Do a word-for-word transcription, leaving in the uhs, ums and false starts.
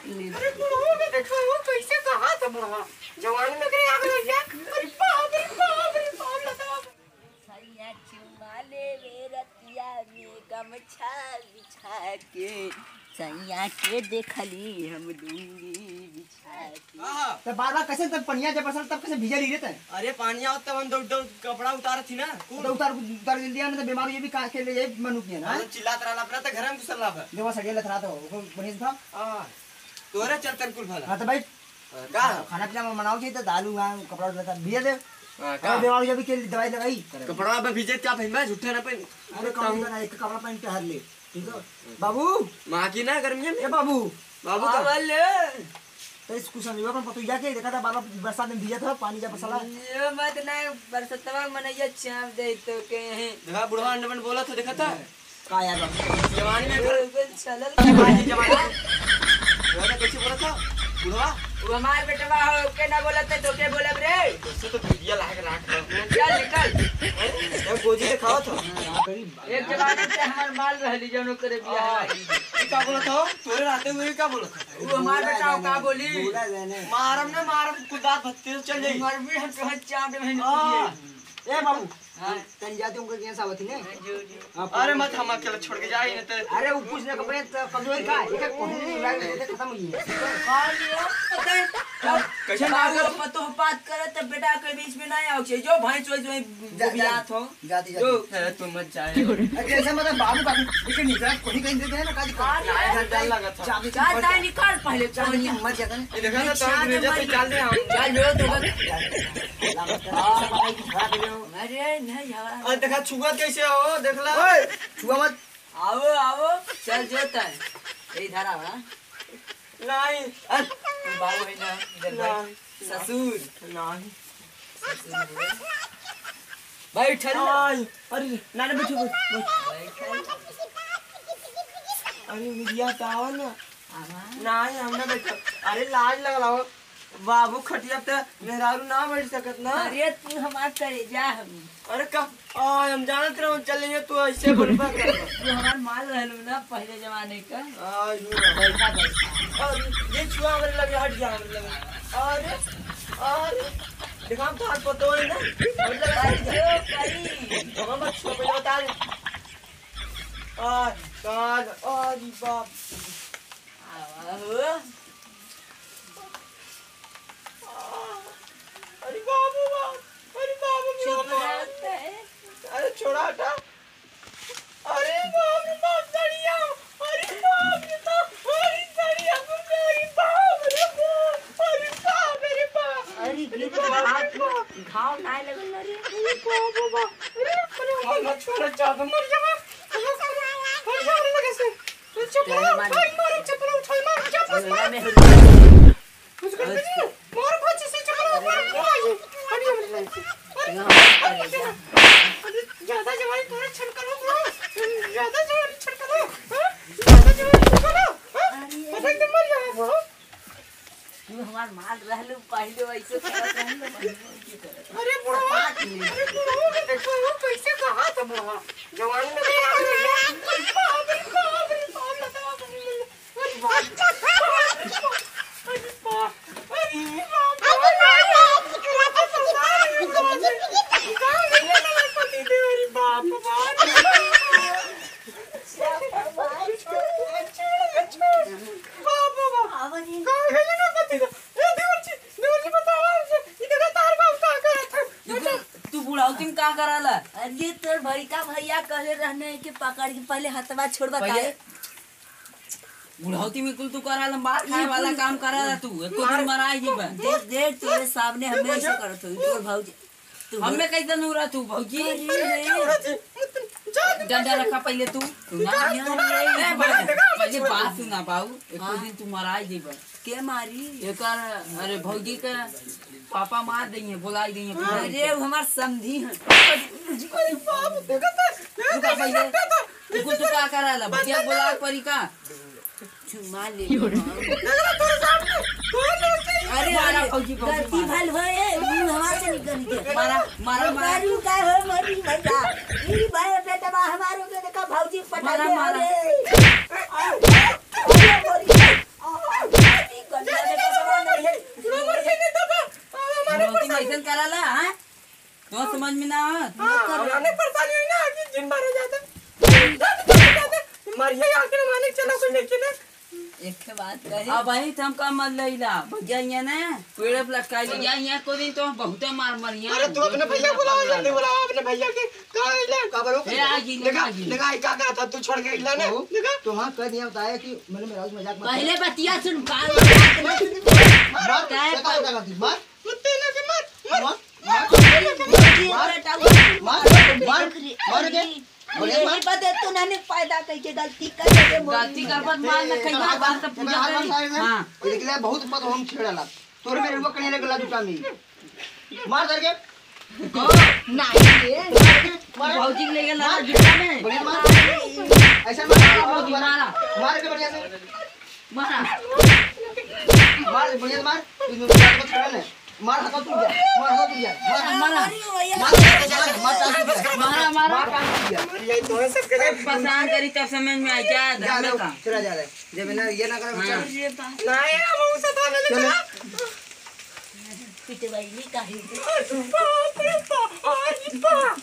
अरे बुढ़वा के देखा हो, कैसे कहा था बुढ़वा, जवानी में करे आग लग जाए। अरे बाप रे बाप रे बाप, लता। सैया चुमा लेवे रतिया में गमछा बिछा के, सैया के देखली हम लुंगी बिछा के। हाँ। तो बार बार कैसे तब पनिया जब बरसल तब कैसे भीजे रही रहते हैं? अरे पानी आवत तब हम दौड़ दौड़ कपड़ा उतारत थी ना। तो उतार उतार दिया ना, तो बीमार ये भी का के लिए ये मनुख है ना। अरे चिल्लात रहला अपना तो घर में घुसल रहा। देखो सगेले थरा तो ओको बढ़िया से था। हाँ। तोरे चलते कुल भला। हाँ तो भाई का? खाना पीना में मनाओ चाहिए तो दालू हाँ कपड़ा उतार भीजे दे। हाँ, और का? बीमार ये भी के लिए दवाई लगाई। कपड़ा में भीजे क्या पहनबा, झूठे ना पहन। अरे कम ना, एक कपड़ा पहन के हर ले। ठीक है बाबू। माँ की ना गर्मी में। ए बाबू। बाबू का? आवल। तो इसको समझो अपन पतोहिया के देखा था बाबा बरसात में भीजत हो, पानी जब बरसाला। ये मत ना, बरसतवा मनैया चाप दे तो के। देखा बुढ़वा अंडमन बोला था, देखा था। का यार बाबू? जवानी में फिर बिल्कुल चलल। जवानी, जवानी। वो तो कैसे बोला था बुढ़वा? वो हमार बेटवा हो, ओके ना बोलत तो के बोलब रे? उससे तो मीडिया लाग राख। चल निकल। हैं? जब गोजी दिखाओ तो। एक जमाने से हमार माल रहली जौन ओकरे बियाह। हाँ। ये का बोला था? तोरे रहते हुए का बोला था? वो हमार बेटा हो, का बोली? बोला जाने। मारम ना मारम, कुछ बात भत्ते से चल जाई। मरबी हम तो चार महीने हाँ। के लिए। ए बाबू, हाँ। तन जाते उनके यहाँ सावती ने। हाँ, जो, जो। हाँ, अरे मत हम अकेले छोड़ के जाए न तो। अरे वो कुछ ना कपड़े तो कमजोर का, एक एक कोहनी नहीं लागे, ये तो खत्म हुई है। हाँ, ये पता है। कैसे बाबू मार पतो बात करे तब बेटा के बीच में ना आओ, जो भाई चोई जो जा, जा। बियाह थो। जाती, जो। जाती। अरे, तू मत जाए। अरे, ऐसा मतलब बाबू का, इसे निकल, कोई कहीं दे दे ना, काजी कर। हाँ, यार, यार, डर लगा था। चाबी जा, मर जा, जा। निकाल पहले, चाबी चाबी। मर जाता ना। ये देखा ना, तो चाबी अंग्रेजा मर से जा। डाल दे हम। जा, लो, तो बस। हाँ। अरे, नहीं, यार। और देखा, छुआ कैसे हो, देख ला। ओए, छुआ मत। आओ, आओ, चल जो तय। इधर आवा। नहीं। अरे, बाबू है ना, इधर बैठ। नहीं। ससुर। नहीं। ससुर हो। बैठ ना। नहीं। अरे, ना, ना, बैठो, बैठो, बैठो। बैठ। अरे, मिरिया तो आवा ना। आवा। नहीं, हम ना बैठो। अरे, लाज लगला हो। बाबू खटिया पे मेहरारू ना बैठ सकत ना। अरे, तू हमार करेजा हम। अरे का, आ, हम जानत रहो, चल लेंगे, तू ऐसे बोलबा कर। तू हमार माल रहलू ना पहले जमाने का। आ, यू ना। बैठा, बैठा। अरे, ये छुआ हमरे लगे, हट जा हमरे लगे। अरे, अरे, देखा, हम तो हाथ पतो है ना। हमरे लगे हट जा। अरे, करी। हम मत छुआ, पहले बता दे। आ, कान, अरे बाप। आवा हो। अरे बाप रे बाप, अरे बाप रे चुप बाप। रहते हैं। अरे छोड़ा हटा। अरे बाप रे बाप, सड़िया। अरे बाप रे बाप, अरे सड़िया, अरे बाप रे बाप, अरे बाप रे बाप। अरे गिर के हाथ में घाव ना लगल ना रे। अरे बाप रे बाप, अरे, अरे, अरे, छोड़ा, चादर मर जावा। अरे, अरे, लगे से। चपला उठाई मारो, चपला उठाई मारो, चपला मारो। कुछ कर दीजिए। मारो, भौजी से चपला मारो, मारो। अरे, अरे, अरे, अरे, ज्यादा जवानी थोड़ा छनकलो, bro। ज्यादा जवानी छनकलो, हाँ? ज्यादा जवानी छनकलो, हाँ? पता नहीं मर जाओ, bro। तू हमार माल रहलू, पहिले वैसे करत रहलू, वैसे करत। अरे बुढ़वा, अरे बुढ़वा के देखो, वो कैसे कहा था बुढ़वा? जवानी में क्या हो गया? अरे बाप रे, बाप रे, बाप रे, बाप रे, बाप रे, बाप रे, बाप रे, बाप रे, बाप रे, बाप रे, बाप रे, बाप रे, बाप रे, बाप रे, बाप रे। बाप रे, बाप। का भइल ना पति का? ए, देवर जी, देवर जी, बतावा हमसे। ई देखा तार बाप का करत है। तू, तू बुढ़ौती में का कराला? अरे, तोर बड़का भैया कहले रहने कि पकड़ के पहले हथवा छोड़बा पहले काहे? बुढ़ौती में कुल तू कराला, मार खाए वाला काम कराला तू। एको दिन मराई जीबा। देख, देख, तोरे सामने हमें ऐसे करत हो, तोर भौजी। तू हमें कैसे नूरा तू भौजी? अरे रे। डंडा रखा पहले तू। सुना? ए, बाबू, पहले बात सुना बाबू। एको दिन तू मराई जेबा। के मारी? एकर, अरे भौजी के पापा मार देइहैं, बोलाई देइहैं। अरे, वो हमार समधी हैं। अरे बाप, देखा था, रुका पहले। तू कुछ तो का करा ला? भैया बोला परी का? चुमा ले। अरे, मारा अरे, भौजी, भौजी, गलती मारा। भल होए, मुंह हवा से निकल गया। मारा, मारा, मारा। मारू का हो, मरी भैया। ई भाई बेटा बा हमारो के देखा, भौजी पटा मारा, ले, मारा। अरे। अरे, मरी। तो समझ में ना आवत? हाँ, हमरा नहीं परेशानी हुई ना कि जिन मारा जाता। जाते, जाते, जाते। मरिया आके माने चलो कोई लेके ना। एक बात कहे। अब वही तो हम का मर लईला, भैया यहाँ ना, पेड़ पे लटकाई भैया यहाँ को दिन तो बहुते मार मरिया। अरे तू अपने भैया को बुलाओ, जल्दी बुलाओ अपने भैया के। कहाँ गइले? का बोलो? ए, आ गई, देखा, आ गई। देखा, ई का करत ह, तू छोड़ के अइला ना। बहू, देखा। तो हाँ, कह दिया बताया कि मैंने मेरा मजाक मत कर। पहले बतिया सुन, का मार, मार, काय देखा, पर देखा, मार। कुत्ते ना के मार, मार। मार, मार। कुत्ते ना के मार। मार, मार, मार, मार, मार के। बोले यही मार। बदे तू नानी पैदा कइके गलती कर दे, गलती कर बस मार ना कहीं बात सब पूजा करी। हाँ। लेकिन बहुत बात हम छेड़ला। तोर में रुआ कहीं लगला दुकान में। मार धर के। नहीं रे। मार। भौजी के लेके लाला जूता में। बढ़िया मार। ऐसा मार। मारा भौजी, मारा। मार के बढ़िया से। मारा। मार, बढ़िया से मार। तू जो बात को छोड़ा ना। मार, हाथ टूट गया। मार, हाथ टूट गया। मार। मारा। मार, मार, मार, मार, मार, मार, मार। मार, मार। ये तो है सब करे। परेशान करी तब समझ में आ जाए, जा, धर्म जा, का। चला जा रहा है। जब ना, ये ना करो, हाँ। चल। नहीं, हम उसे तो नहीं चलो। लगा। पिटवाई नहीं काहे? बाप रे बाप, अरे बाप।